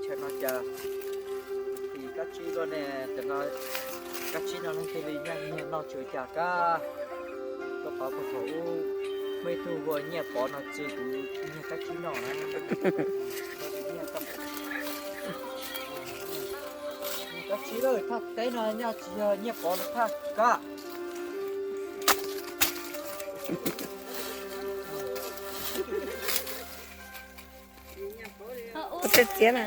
Cas no cas, kab tsib luaj ne, cas no kab tsib no leej twg li nyiag noj tsis cas kab. Rau qhov puag thaum ub muaj ib tug hu ua Nyiaj Pov no txwv kuv nyiag kab tsib noj na. Kab tsib lawm, thaj teb no nyob tsis yog Nyiaj Pov no thaj kab. Ua txiav txiav na.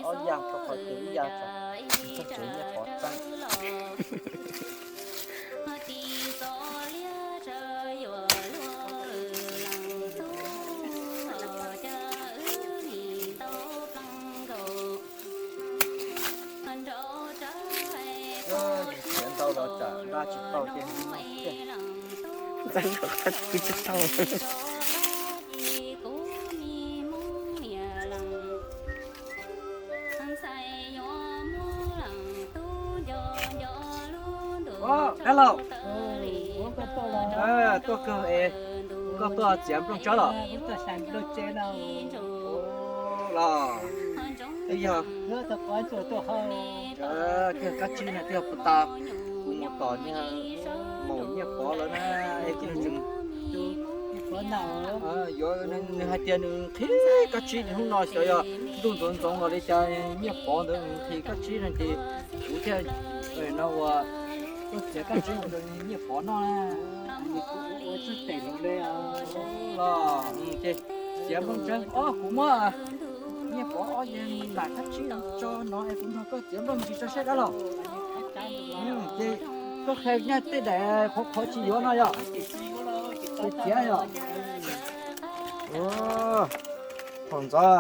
Ob yam rau qhov tias ib yam tseem, tseem Nyiaj Pov tseeb. Txiav ntau los tsam nqa tsis tau ces nqa tsis tau. Dab laug, tuaj kawg es, koj tuaj txiav nplooj tsawb los? Los, twb yog kawg kab tsib na, twb yog puag ta kuv mus tom niag maum Nyiaj Pov lawv na, es kuv tseem yuav, nws hais tias nws nqhis kab tsib, hnub no xyov yog ntuj ntxoov ntxoov los li cas, Nyiaj Pov ntawd nws nqhis kab tsib no ces kuv thiaj no ua, tuaj txiav kab tsib mus rau Nyiaj Pov noj na. Los, ces txiav nplooj tsawb, ob, kuv muab Nyiaj Pov ob yam lam kab tsib tso no es kuv nrog koj txiav nplooj ntsis tso saib dab laug. Ces koj qhia nyaj tej daim qhuav qhuav tsis yuav no yom, txiav yom. Thaum ntxov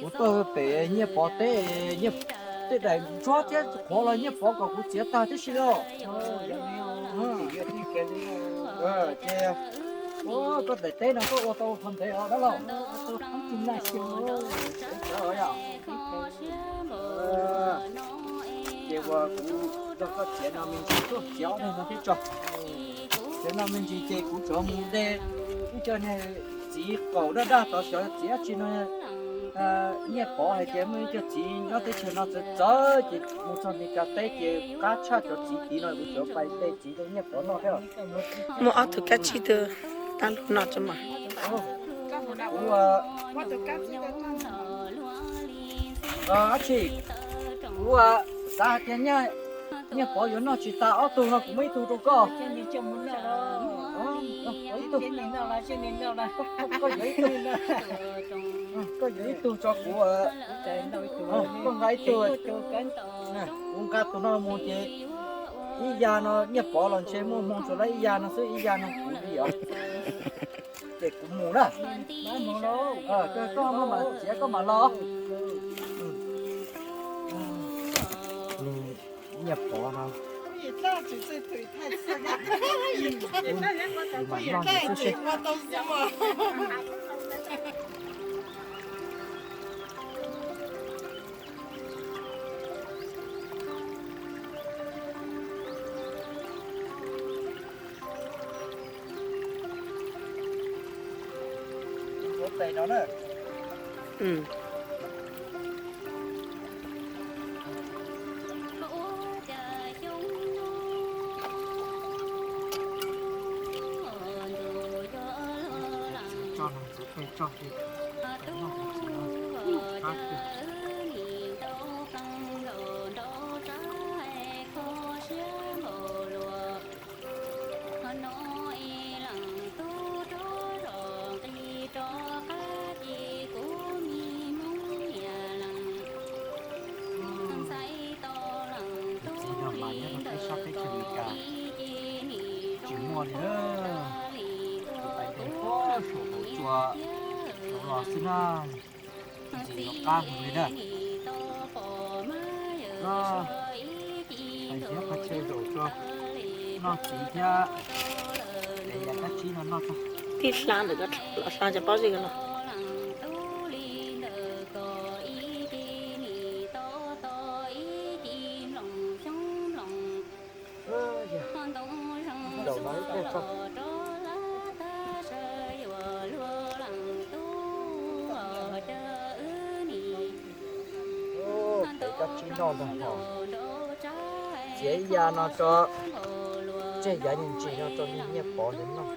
kuv tuaj pem Nyiaj Pov teb, tej daim ntsuab thiab qhuav los Nyiaj Pov kom kuv txiav tag tib si lauj. Ces koj daim teb no koj ua tau qhov ntev os dab laug. Ces uas kuv nrog koj txiav no me ntsis, tuaj txiav ob daim no thiab tso. Txiav no me ntsis ces kuv tsuas mus de ib co niag txiv qaum daj daj tod xyov txiv dab tsi no. Nyiaj Pov hais tias muaj ib co txiv nyob teb chaws no txawv txawv ces mus txog Mes Kas teb ces qab tshaj cov txiv tid no, kuv tsuas pais de txiv rau Nyiaj Pov noj thiab. Muaj ob tug kab tsib twg tab lug no tso mas. Dab tsi, kuv xav hais tias Nyiaj Pov yuav noj tsis tas ob tug no kuv muab ib tug rau koj. Koj yuav ib tug, koj yuav ib tug tso kuv, koj nqa ib tug. Kuv nqa tus no mus ces ib ya no Nyiaj Pov los ntshe muaj hmoo tsuas lawv ib ya no xwb, ib ya no kuv li os. Ces kuv mus na. Koj maj mam txiav koj mam los. Nyiaj Pov no, kuv mam noj xwb seb. Ua tes no na. Txiv tso no, txiv pheej tso ces noj txiv no qab kiag. Tus txiv no mas nyob rau peb sab teb chaws Amelikas tsis muaj li na. Tus pais ntev puag saum hauv tsua hauv los xwb na. Ntxim yuav qab heev li na. Pais thiab qhov chaw zaum tso, noj txiv thiab, es yav kab tsib no noj tso. Tib hla ntawm ko los hla cov pob zeb ko los. Peb kab tsib noj ntag hos. Txiav ib yav no tso, tseg yav ntsis no tso, nyiaj pov ntawd noj.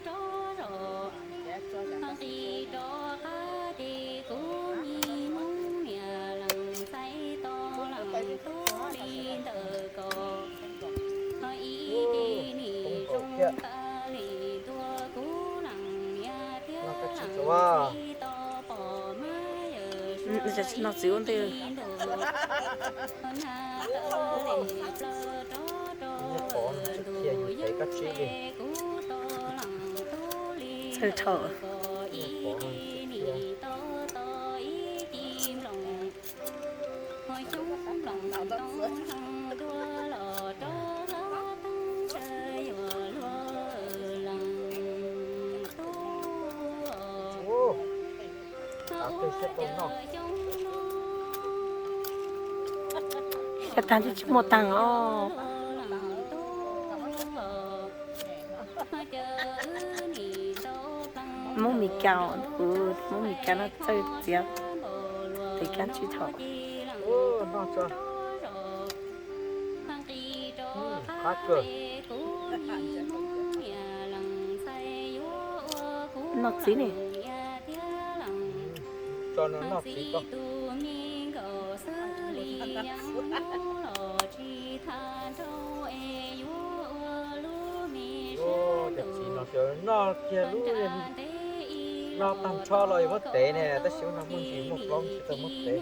Noj txiv ua ntej. Nyiaj pov no tsis qhia yus peb kab tsib li. Txawj dhau. Xyov tag ntshe tsis muaj taag os. Hmoob Mes Kas, Hmoob Mes Kas no txawj txiav peb kab tsib thaum. Noj txiv ne. Cov txiv no noj kiag lub, noj tag nrho los yuav muab tev ne, tab sis ua no muaj ntsis muaj plaub tsis tau muab tev.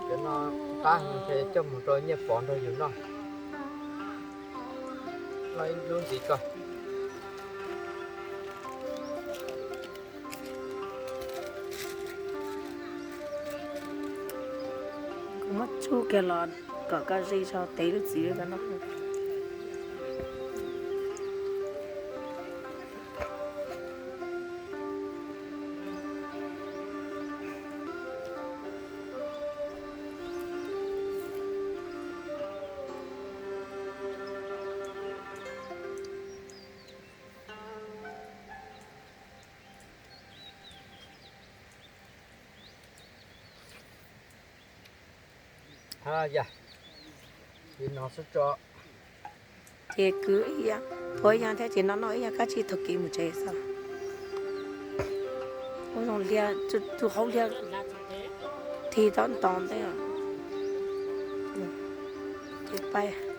Cov no qab ntshe coj mus rau nyiaj pov nrog yus noj. Noj ib lub ntxiv tso. Kuv muab tsuj kiag los kom koj ze tso tev lub txiv rau koj noj. Hab yam li no xwb tso. Ces kwv ib yam, ua ib yam thiab ces no noj ib yam kab tsib taug kev mus tsev xwb. Ua zoo hlias, tus hauv hlias thim tau nto ntej. Ces pais.